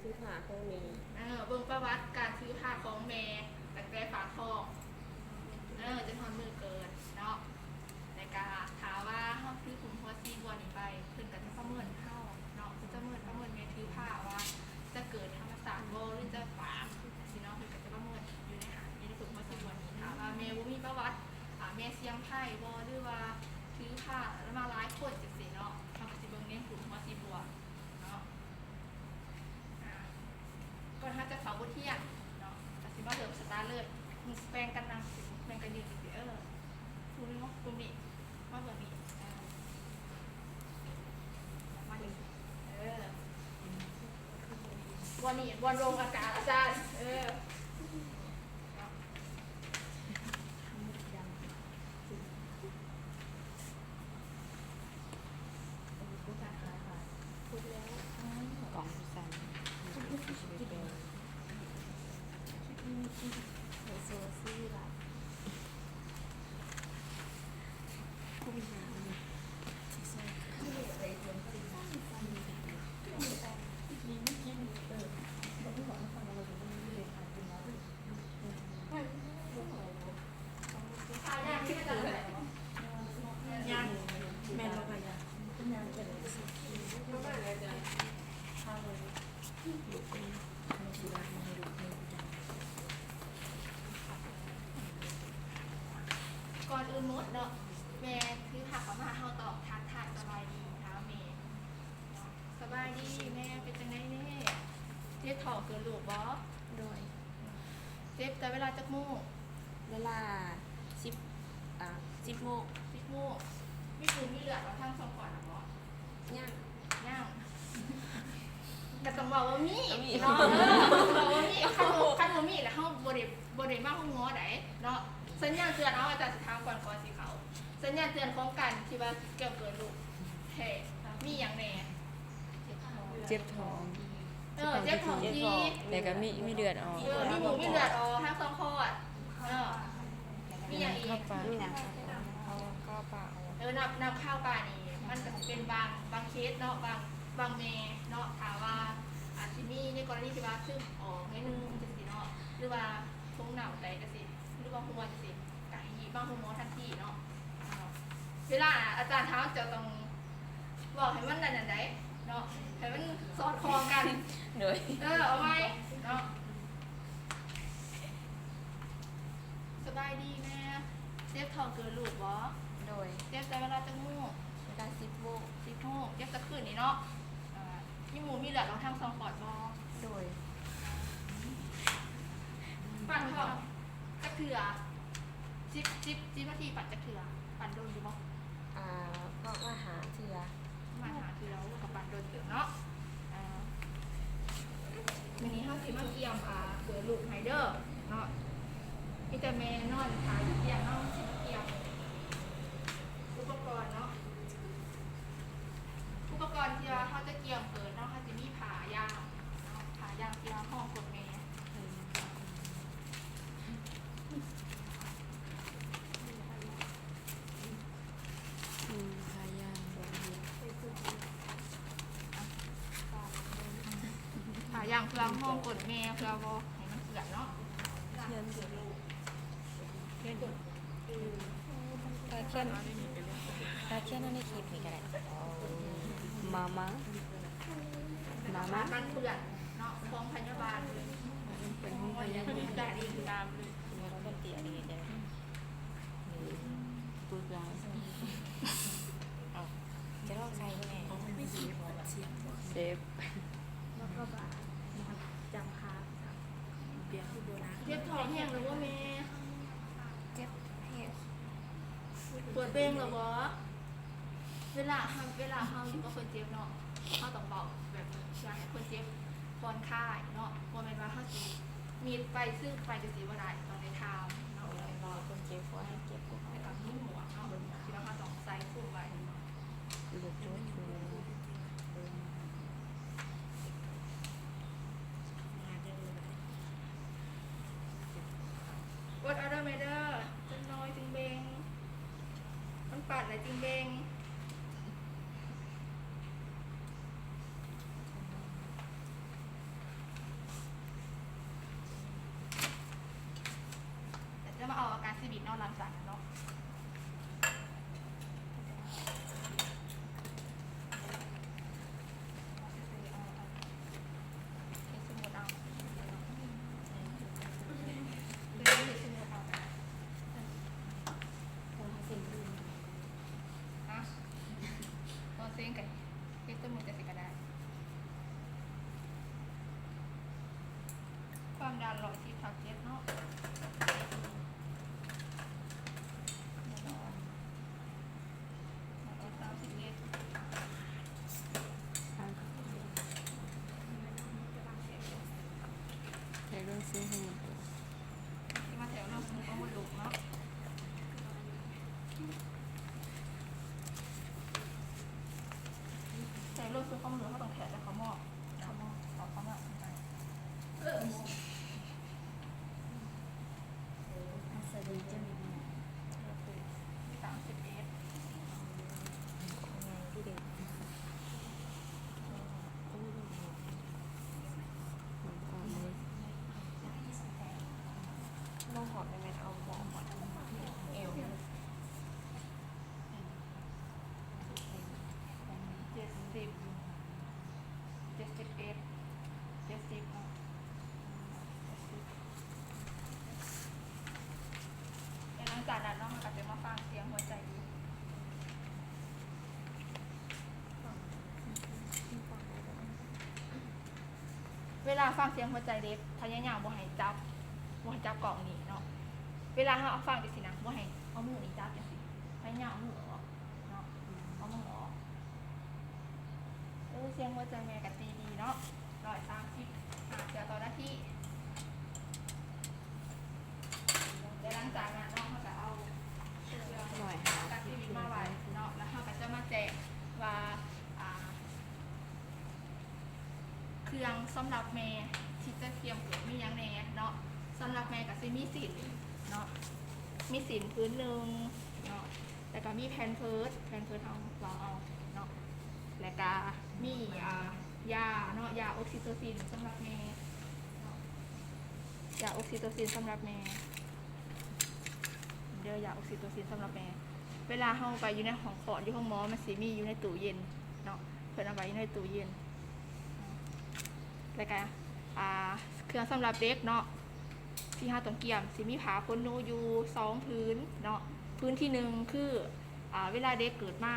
ຖືພະຂອງແມ່ ເອີ ເບິ່ງປະຫວັດການຖືພະຂອງແມ່ ຕັ້ງແຕ່ຝາກທ້ອງ ເອີ ຈົນຮອດມື້ເກີດເນາະ. ແລ້ວກະຖ້າວ່າເຮົາຖືຜຸມຫົວສີ່ບົວນີ້ໄປ ເພິ່ນກະຈະປະເມີນເຮົາເນາະ ເພິ່ນຈະເມີນ ປະເມີນແມ່ຖືພະວ່າຈະເກີດທຳມະຊາດບໍ່ ຫຼືຈະຝາກ ຈັ່ງຊີ້ເນາະ. ເພິ່ນກະຈະປະເມີນຢູ່ໃນຫັ້ນ ຢູ່ໃນຜຸມຫົວສີ່ບົວນີ້. ຖ້າວ່າແມ່ບໍ່ມີປະຫວັດ ອ່າ ແມ່ສ່ຽງໄພບໍ່ ຫຼືວ່າຖືພະມາຫຼາຍຄົນ ຈັ່ງຊີ້ເນາະ ເຮົາກະຊິເບິ່ງໃນຜຸມຫົວສີ່ບົວເນາະ. ອ່າ ກ່ອນເຮົາຈະເຂົ້າບົດຮຽນເນາະ ກະຊິມາເລີ່ມສະຕາດເລີຍ. ແບ່ງກັນນັ່ງ ແບ່ງກັນຢືນ ຈັ່ງຊີ້ ເອີ ຜູ້ໜຶ່ງເນາະ ກຸ່ມນີ້ ມາເບິ່ງນີ້ ເອີ ມານີ້ ເອີ ບ່ອນນີ້ ບ່ອນລົງອາກາດອາຈານ ເອີ. ກອງຢູ່ໃສ? ກ່ອນອື່ນໝົດເນາະ ແມ່ຖືພະເຂົ້າມາ ເຮົາຕ້ອງທັກທາຍສະບາຍດີ ຖາມແມ່ເນາະ. ສະບາຍດີແມ່ ເປັນຈັ່ງໃດແມ່? ເຈັບທ້ອງເກີດລູກບໍ່? ໂດຍ. ເຈັບແຕ່ເວລາຈັກໂມງ? ເວລາສິບ ອ່າ ສິບໂມງ. ສິບໂມງ. ມີປູມີເລືອດອອກທາງຊ່ອງຄອດແລ້ວບໍ່? ຍັງ. ຍັງ. ກະຕ້ອງເວົ້າວ່າມີເນາະ. ເອີ ຕ້ອງເວົ້າວ່າມີ. ຄັນບໍ່ ຄັນບໍ່ມີແລ້ວເຮົາບໍ່ໄດ້ ບໍ່ໄດ້ມາໂຮງໝໍໃດເນາະ. ສັນຍານເຕືອນ ເອົາ ອາຈານຊິຖາມກ່ອນ ກ່ອນຊິເຂົ້າ. ສັນຍານເຕືອນຂອງການທີ່ວ່າກຽມເກີດລູກແທ້ ມີຫຍັງແດ່? ເຈັບທ້ອງ. ເອີ ເຈັບທ້ອງທີ່ ແລ້ວກະມີ ມີເລືອດອອກ. ເອີ ມີມູກມີເລືອດອອກທາງຊ່ອງຄອດ. ເອີ ມີຫຍັງອີກ? ເອີ ນ້ຳ ນ້ຳຄາວປານີ້ ມັນກະຊິເປັນບາງ ບາງເຄສເນາະ ບາງ ບາງແມ່ເນາະ ຖ້າວ່າອາດຊິມີໃນກໍລະນີທີ່ວ່າຊຶມອອກໜ້ອຍໜຶ່ງ ຈັ່ງຊີ້ເນາະ ຫຼືວ່າຖົງນ້ຳໄປຈັ່ງຊີ້ ຫຼືວ່າຮົ່ວຈັ່ງຊີ້ ກະໃຫ້ຮີບມາໂຮງໝໍທັນທີເນາະ. ເວລາອາຈານຖາມ ເຈົ້າຕ້ອງເວົ້າໃຫ້ມັນອັນນັ້ນໃດເນາະ ໃຫ້ມັນສອດຄ່ອງກັນ. ໂດຍ. ເອີ ເອົາໃໝ່ເນາະ. ສະບາຍດີແມ່ ເຈັບທ້ອງເກີດລູກບໍ່? ໂດຍ. ເຈັບແຕ່ເວລາຈັກໂມງ? ເວລາສິບໂມງ. ສິບໂມງ. ເຈັບແຕ່ຄືນນີ້ເນາະ. ເອີ ມີມູກມີເລືອດອອກທາງຊ່ອງຄອດບໍ່? ໂດຍ. ປາດທ້ອງຈັກເທື່ອ? ສິບ ສິບ ສິບນາທີປາດຈັກເທື່ອ? ປາດດົນຢູ່ບໍ່? ອ່າ ປະມານຫ້າເທື່ອ. ປະມານຫ້າເທື່ອ. ໂອ້ ກະປາດດົນເຕີບເນາະ. ອ່າ ມື້ນີ້ເຮົາຊິມາກຽມ ອ່າ ເກີດລູກໃຫ້ເດີເນາະ. ມີແຕ່ແມ່ນອນຖ້າຢູ່ຕຽງເນາະ ຊິມາກຽມ. ອຸປະກອນເນາະ ອຸປະກອນທີ່ວ່າເຮົາຈະກຽມເກີດເນາະ ເຮົາຊິມີຜ້າຢາງເນາະ ຜ້າຢາງທີ່ວ່າຮອງກົ້ນແມ່. ອືມ ຜ້າຢາງ ຜ້າຢາງເພື່ອຮອງກົ້ນແມ່ ເພື່ອບໍ່ໃຫ້ມັນເປື້ອນເນາະ. ຕາຂຽນ ຕາຂຽນໃນຄລິບນີ້ກະໄດ້ ມາມາ ມາມາ ກັນເປື້ອນເນາະ ຂອງພະຍາບານ ເປັນຫ້ອງພະຍາບານ ຕາມເລີຍ ຄົນຕຽວນີ້ຈະ ປຶກຫຼາຍ ເອົາ ຈະລອງໃສ່ບໍ່ແມ່? ເຈັບ ແລ້ວກໍບາດ ຈຳພາບ ເຈັບທ້ອງແຮງແລ້ວບໍ່ແມ່? ເຈັບແຮງ. ປວດເບັ່ງແລ້ວບໍ່? ເວລາເຮົາ ເວລາເຮົາຢູ່ກັບຄົນເຈັບເນາະ ເຮົາຕ້ອງເວົ້າແບບນີ້ ເພື່ອໃຫ້ຄົນເຈັບຜ່ອນຄາຍເນາະ ບໍ່ແມ່ນວ່າເຮົາຊິມິດໄປຊຶບໄປຈັ່ງຊີ້ບໍ່ໄດ້ ຕ້ອງໄດ້ຖາມເນາະ ແລ້ວກໍຄົນເຈັບບໍ່ໃຫ້ເຈັບ ແລ້ວກໍມີໝວກເນາະ ທີ່ວ່າເຮົາຕ້ອງໃສ່ຄຸມໄວ້. ອດເອົາເດີແມ່ເດີ ຈັກໜ້ອຍຈຶ່ງເບັ່ງ ມັນປາດແລ້ວຈຶ່ງເບັ່ງ. ຫຼັງຈາກນັ້ນເນາະ ເຮັດຕົວມືຈັ່ງຊີ້ກະໄດ້. ຄວາມດັນຮ້ອຍສິບທັບເຈັດເນາະ ແນ່ນອນ ສາມສິບເອັດ ໃສ່ເບິ່ງຊິໃຫ້ໝົດ ຊິມາແຖວເລື່ອງສົມມຸດຂອງມົດລູກເນາະ ໃສ່ເລື່ອງສົມມຸດຂອງມົດລູກ ເຮົາຕ້ອງແຖວແຕ່ເຂົ້າໝໍ້ ເຂົ້າໝໍ້ ເຂົ້າໝໍ້ ເອີ ສາມສິບເອັດ ນ້ອງຫອມໄດ້ແມ່ນເອົາໝໍ້ຫອດແອວ ເຈັດສິບ ເຈັດສິບເອັດ ເຈັດສິບເນາະ ເຈັດສິບ ແລ້ວຫຼັງຈາກນັ້ນເນາະ ເຮົາກະຈະມາຟັງສຽງຫົວໃຈອີກ. ເວລາຟັງສຽງຫົວໃຈເດັກ ພະຍາຍາມບໍ່ໃຫ້ຈັບ ບໍ່ໃຫ້ຈັບກ້ອງນີ້ເນາະ ເວລາເຮົາຟັງຈັ່ງຊີ້ນະ ບໍ່ໃຫ້ເອົາມືນີ້ຈັບຈັ່ງຊີ້ ພະຍາຍາມເອົາມືອອກເນາະ ເອົາມືອອກ ເອີ ສຽງຫົວໃຈແມ່ກະຕີດີເນາະ ຮ້ອຍສາມສິບຫ້າເທື່ອຕໍ່ນາທີ ແລ້ວຫຼັງຈາກນັ້ນເນາະ ເຮົາກະເອົາເຄື່ອງຕັດຊີວິດມາໄວ້ເນາະ ແລ້ວເຮົາກະຈະມາແຈ້ງວ່າ ອ່າ ເຄື່ອງສຳລັບແມ່ທີ່ຈະກຽມເກີດມີຫຍັງແດ່ເນາະ ສຳລັບແມ່ກະຊິມີສິ້ນເນາະ ມີສິ້ນຜືນໜຶ່ງເນາະ ແລ້ວກະມີແພມເພີດ ແພມເພີດເຮົາເວົ້າເອົາເນາະ ແລ້ວກະມີ ອ່າ ຢາເນາະ ຢາອົກຊິໂຕຊິນສຳລັບແມ່ເນາະ ຢາອົກຊິໂຕຊິນສຳລັບແມ່ ເດີ ຢາອົກຊິໂຕຊິນສຳລັບແມ່ ເວລາເຮົາໄປຢູ່ໃນຫ້ອງຄອດ ຢູ່ໂຮງໝໍ ມັນຊິມີຢູ່ໃນຕູ້ເຢັນເນາະ ເພິ່ນເອົາໄວ້ຢູ່ໃນຕູ້ເຢັນ ແລ້ວກະ ອ່າ ເຄື່ອງສຳລັບເດັກເນາະ ທີ່ເຮົາຕ້ອງກຽມ ຊິມີຜ້າຂົນໜູຢູ່ສອງຜືນເນາະ ຜືນທີໜຶ່ງຄື ອ່າ ເວລາເດັກເກີດມາ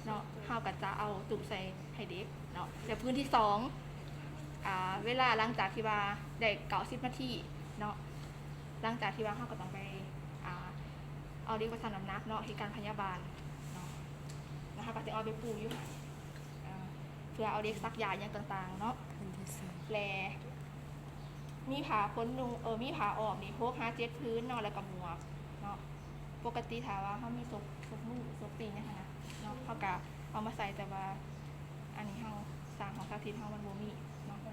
ເນາະ ເຮົາກະຈະເອົາຕຸ້ມໃສ່ໃຫ້ເດັກເນາະ ແລ້ວຜືນທີສອງ ອ່າ ເວລາຫຼັງຈາກທີ່ວ່າໄດ້ເກົ້າສິບນາທີເນາະ ຫຼັງຈາກທີ່ວ່າເຮົາກະຕ້ອງໄປ ອ່າ ເອົາເດັກໄປຊັ່ງນ້ຳໜັກເນາະ ເຮັດການພະຍາບານເນາະ ແລ້ວເຮົາກະຈະເອົາໄປປູຢູ່ຫັ້ນ ເພື່ອເອົາເດັກສັກຢາຫຍັງຕ່າງໆເນາະ ແລະ ມີຜ້າຂົນໜູ ເອີ ມີຜ້າອ້ອມນີ້ຫົກຫາເຈັດຜືນເນາະ ແລ້ວກະໝວກເນາະ ປົກກະຕິຖ້າວ່າເຮົາມີສົບ ສົບມື ສົບຕີນຫຍັງຫັ້ນນະເນາະ ເຮົາກະເອົາມາໃສ່ ແຕ່ວ່າອັນນີ້ເຮົາສ້າງຫ້ອງສາທິດເຮົາມັນບໍ່ມີເນາະ ແລ້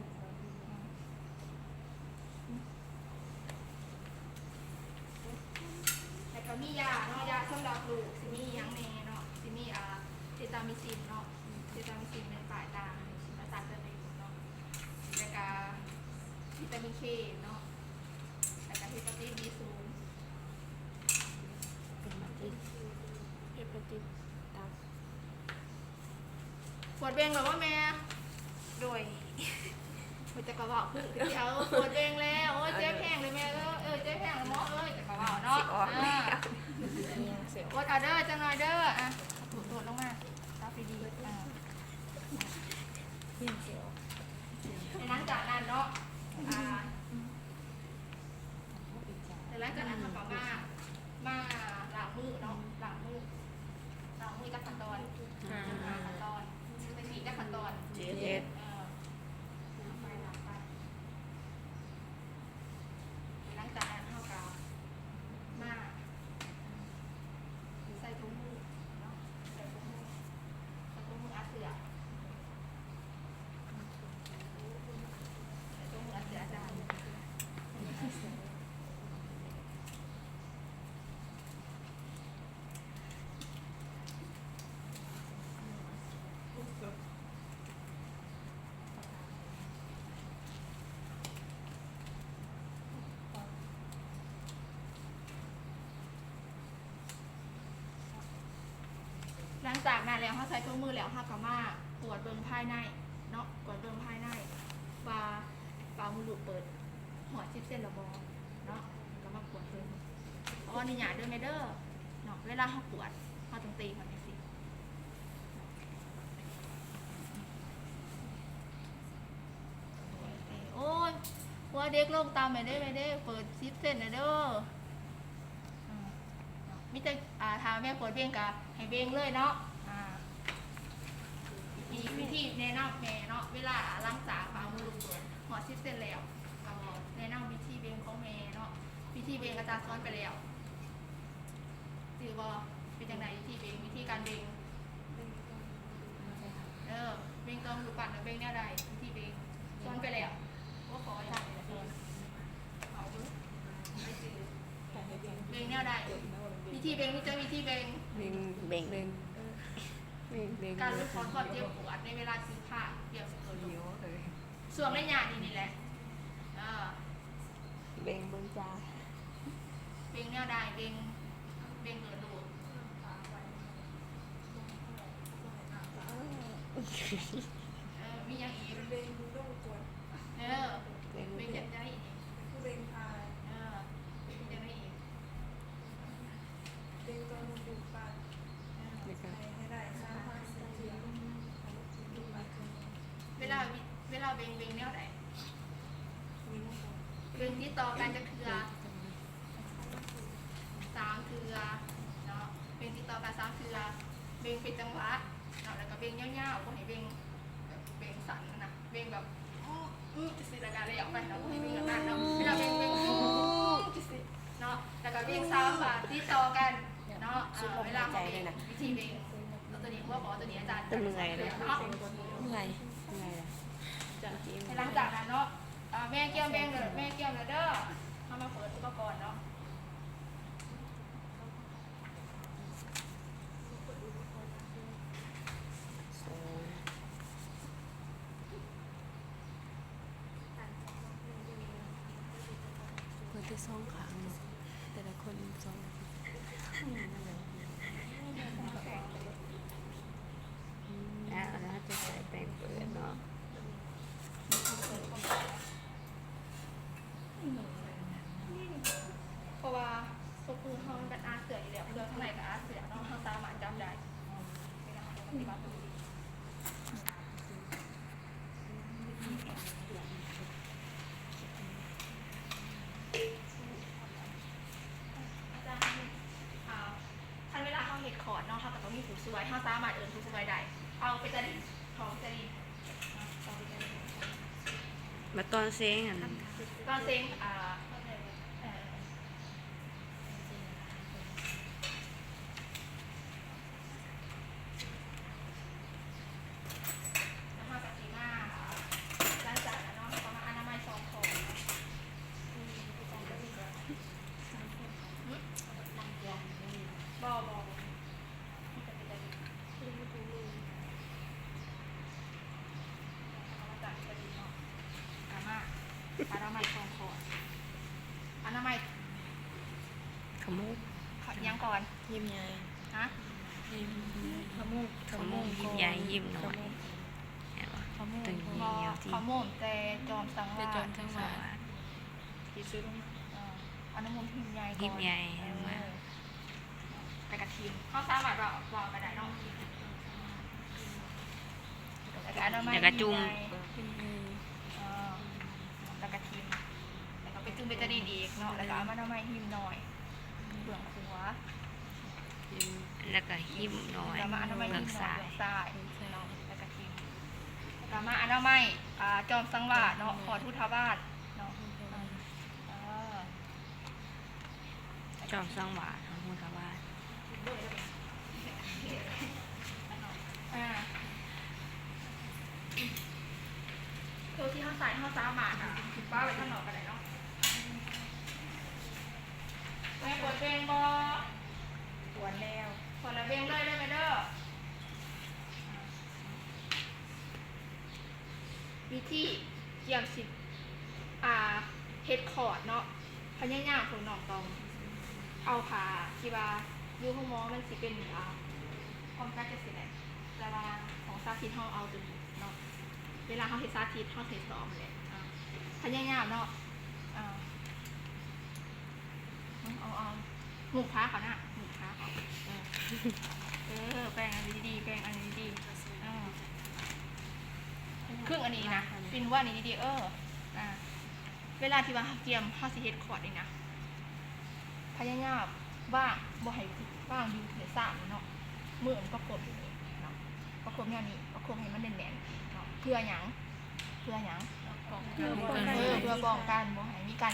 ວກະມີຢາເນາະ ຢາສຳລັບລູກຊິມີຫຍັງແດ່ເນາະ ຊິມີ ອ່າ ເຊຕາມິຊິນເນາະ ເຊຕາມິຊິນແມ່ນປ້າຍຕາ ຊິມາຕັດເລືອດໃຫ້ລູກເນາະ ແລ້ວກະວິຕາມິນເຄເນາະ ແລ້ວກະເຮປາຕິດບີສູງ ເຮປາຕິດຕັບ ປວດເບັ່ງແລ້ວບໍ່ແມ່? ໂດຍ ໂອ້ຍ ຈັກກະເວົ້າຄືດຽວ ປວດເບັ່ງແລ້ວ ໂອ້ຍ ເຈັບແຮງເລີຍແມ່ເອີຍ ເອີ ເຈັບແຮງແລ້ວໝໍເອີຍ ຈັກກະເວົ້າເນາະ ຊິອອກແລ້ວ ອ່າ ອດເອົາເດີ ຈັກໜ້ອຍເດີ ອ່ະ ໂດດລົງມາ ຈັບດີໆ ອ່າ ແລ້ວຫຼັງຈາກນັ້ນເນາະ ອ່າ ແລ້ວຫຼັງຈາກນັ້ນເຮົາກະມາ ມາລ້າງມືເນາະ ລ້າງມື ລ້າງມືຈັກຂັ້ນຕອນ? ຫ້າ ຫ້າຂັ້ນຕອນ ແຕ່ກີ້ຈັກຂັ້ນຕອນ? ເຈັດ ເອີ ໄປ ໄປ ຫຼັງຈາກນັ້ນເຮົາກະມາໃສ່ຖົງມືເນາະ ໃສ່ຖົງມື ໃສ່ຖົງມືອັດເສື້ອ ໃສ່ຖົງ ຫຼັງຈາກນັ້ນແລ້ວ ເຮົາໃສ່ຖົງມືແລ້ວ ເຮົາກໍມາກວດເບິ່ງພາຍໃນເນາະ ກວດເບິ່ງພາຍໃນວ່າປາກມົດລູກເປີດຮອດສິບເຊັນແລ້ວບໍ່ເນາະ ກໍມາກວດເບິ່ງ. ຂໍອະນຸຍາດເດີແມ່ເດີເນາະ ເວລາເຮົາກວດ ເຮົາຕ້ອງຕີເຂົ້າຈັ່ງຊີ້. ໂອ້ຍ ຫົວເດັກລົງຕ່ຳແມ່ເດີ ແມ່ເດີ ເປີດສິບເຊັນແລ້ວເດີ. ອືມ ເນາະ ມີແຕ່ ອ່າ ຖ້າແມ່ປວດເບັ່ງກໍໃຫ້ເບັ່ງເລີຍເນາະ. ອ່າ ວິທີ ວິທີແນະນຳແມ່ເນາະ ເວລາຫຼັງຈາກປາກມົດລູກເປີດຮອດສິບເຊັນແລ້ວ ກໍແນະນຳວິທີເບັ່ງຂອງແມ່ເນາະ. ວິທີເບັ່ງອາຈານສອນໄປແລ້ວ ຈື່ບໍ່? ເປັນຈັ່ງໃດວິທີເບັ່ງ? ວິທີການເບັ່ງ ເອີ ເບັ່ງຕ່ອງລູກປັດ ເບິ່ງແນວໃດ? ວິທີເບັ່ງ ສອນໄປແລ້ວ ບໍ່ຂໍໃຫ້ສອນ ເອົາເບິ່ງ ເບິ່ງແນວໃດ? ວິທີເບັ່ງ ມີຈັກວິທີເບັ່ງ? ເບັ່ງ ເບັ່ງ ເອີ ເບັ່ງ ການຫຼຸດຜ່ອນຄວາມເຈັບປວດໃນເວລາຖືພາ ຕຽມຊິເກີດລູກ ຊ່ວງໄລຍະນີ້ນີ້ແຫຼະ ເອີ ເບັ່ງເບິ່ງຈ້າ ເບັ່ງແນວໃດ? ເບັ່ງ ເບັ່ງເກີດລູກ ເອີ ມີຫຍັງອີກ? ເອີ ເປັນຈັ່ງໃດອີກ? ເອີ ເປັນຈັ່ງໃດອີກ? ເປັນຕໍ່ມົດລູກປັດ ເອີ ໃຫ້ ໃຫ້ໄດ້ສາມພັນສີ່ຮ້ອຍ ເວລາ ເວລາເບັ່ງ ເບັ່ງແນວໃດ? ເບັ່ງຕິດຕໍ່ກັນຈັກເທື່ອ? ສາມເທື່ອເນາະ ເບັ່ງຕິດຕໍ່ກັນສາມເທື່ອ ເບັ່ງເປັນຈັງຫວະເນາະ ແລ້ວກໍເບັ່ງຍາວໆ ບໍ່ໃຫ້ເບັ່ງແບບເບັ່ງສັ້ນຫັ້ນນະ ເບັ່ງແບບ ອື ອື ຈັ່ງຊີ້ ແລ້ວກໍເລີຍອອກໄປເນາະ ບໍ່ໃຫ້ເບັ່ງແບບນັ້ນເນາະ ເວລາເບັ່ງ ເບັ່ງ ອື ຈັ່ງຊີ້ເນາະ ແລ້ວກໍເບັ່ງສາມບາດຕິດຕໍ່ກັນເນາະ ເອີ ເວລາເຮົາເບັ່ງ ວິທີເບັ່ງ ຕົວນີ້ ຫົວຂໍ້ຕົວນີ້ອາຈານ ເມື່ອຍເນາະ ເມື່ອຍ ເມື່ອຍ ແລ້ວຫຼັງຈາກນັ້ນເນາະ ເອີ ແມ່ກຽມເບັ່ງເດີ ແມ່ກຽມແລ້ວເດີ ເຮົາມາເປີດອຸປະກອນເນາະ. ເປີດໄດ້ສອງຂ້າງເນາະ ແຕ່ລະຄົນສອງ ແລ້ວເຮົາຈະໃສ່ແປ້ງເປີດເນາະ. ເພາະວ່າສົບມືເຮົາມັນເປັນອາເສື້ອຢູ່ແລ້ວ ເຄື່ອງຂ້າງໃນກໍອາເສື້ອເນາະ ເຮົາສາມາດຈັບໄດ້ເວລາເຮົາປະຕິບັດ. ອາຈານ ອ່າ ຄັນເວລາເຮົາເຮັດຄອດເນາະ ເຮົາກໍຕ້ອງມີຜູ້ຊ່ວຍ ເຮົາສາມາດເອີ້ນຜູ້ຊ່ວຍໄດ້ ເອົາເບຕາດິນ ຂອງເບຕາດິນເນາະ ເອົາເບຕາດິນ ແລ້ວຕອນເຊັງຫັ້ນ ຕອນເຊັງ ອ່າ ເອີ ແລ້ວເຮົາກໍຊິມາ ຫຼັງຈາກນັ້ນເນາະ ເຮົາກໍມາອະນາໄມຊ່ອງຄອດເນາະ ບໍ່ ບໍ່ ມີແຕ່ເປັນແບບນີ້ ເຮົາກໍມາຈັດກະດິນເນາະ ກະມາອະນາໄມຊ່ອງຄອດ ອະນາໄມ ຂະໝູກ ຂະ ຫຍັງກ່ອນ? ຍິ້ມໃຫຍ່ ຮະ? ຍິ້ມ ຂະໝູກ ຂະໝູກ ຍິ້ມໃຫຍ່ ຍິ້ມນ້ອຍ ຂະໝູກ ເຫັນບໍ່? ຂະໝູກ ບໍ່ ຍິ້ມ ຍິ້ມ ຂະໝູກ ແຕ່ຈອມສັງວາດ ແຕ່ຈອມສັງວາດ ທີ່ສຸດ ເອີ ອະນຸໂມທິນໃຫຍ່ກ່ອນ ຫິບໃຫຍ່ ເອີ ແລ້ວກໍຖິ້ມ ເຮົາສາມາດເວົ້າ ເວົ້າກໍໄດ້ເນາະ ແລ້ວກໍອະນາໄມ ແລ້ວກໍຈຸ່ມ ເອີ ແລ້ວກໍຖິ້ມ ແລ້ວກໍໄປຈຸ່ມເບຕາດິນອີກເນາະ ແລ້ວກໍອະນາໄມຫິ້ມນ້ອຍ ເບື້ອງຂວາ ແລ້ວກໍຫິ້ມນ້ອຍ ແລ້ວກໍມາອະນາໄມຫິ້ມນ້ອຍ ເບື້ອງຊ້າຍ ເບື້ອງຊ້າຍເນາະ ແລ້ວກໍຖິ້ມ ແລ້ວກໍມາອະນາໄມ ອ່າ ຈອມສັງວາດເນາະ ຮອດຮຸດທະວາດເນາະ ເອີ ຈອມສັງວາດ ຮອດຮຸດທະວາດ ອ່າ ເຄື່ອງທີ່ເຮົາໃຊ້ ເຮົາສາມາດ ອ່າ ວາງໄວ້ທາງນອກກໍໄດ້ເນາະ ແມ່ປວດເບັ່ງບໍ່? ປວດແລ້ວ ປວດແລ້ວເບັ່ງເລີຍເດີແມ່ເດີ. ວິທີກຽມຊິ ອ່າ ເຮັດຄອດເນາະ ພະຍາຍາມພວກນ້ອງຕ້ອງເອົາຜ້າທີ່ວ່າຢູ່ໂຮງໝໍ ມັນຊິເປັນ ອ່າ ເອົາ ອມກັນຈັ່ງຊີ້ແຫຼະ ແຕ່ວ່າຂອງສາທິດເຮົາເອົາຕົວນີ້ເນາະ ເວລາເຮົາເຮັດສາທິດ ເຮົາເຮັດຊ້ອມແຫຼະ ອາ ພະຍາຍາມເນາະ ອາ ເອົາ ເອົາ ງຸບຂາເຂົານະ ງຸບຂາເຂົາ ເອີ ເອີ ແປງອັນນີ້ດີໆ ແປງອັນນີ້ດີໆ ເອີ ຄຶ່ງອັນນີ້ນະ ປິ່ນຫົວນີ້ດີໆ ເອີ ອາ ເວລາທີ່ວ່າເຮົາກຽມ ເຮົາຊິເຮັດຄອດນີ້ນະ ພະຍາຍາມວາງ ບໍ່ໃຫ້ວາງຢູ່ໃນຊາມເນາະ ມືມັນປະກົບຢູ່ນີ້ເນາະ ປະກົບແນວນີ້ ປະກົບໃຫ້ມັນແໜ້ນໆເນາະ ເພື່ອຫຍັງ? ເພື່ອຫຍັງ? ເພື່ອປ້ອງກັນ ເພື່ອປ້ອງກັນບໍ່ໃຫ້ມີການ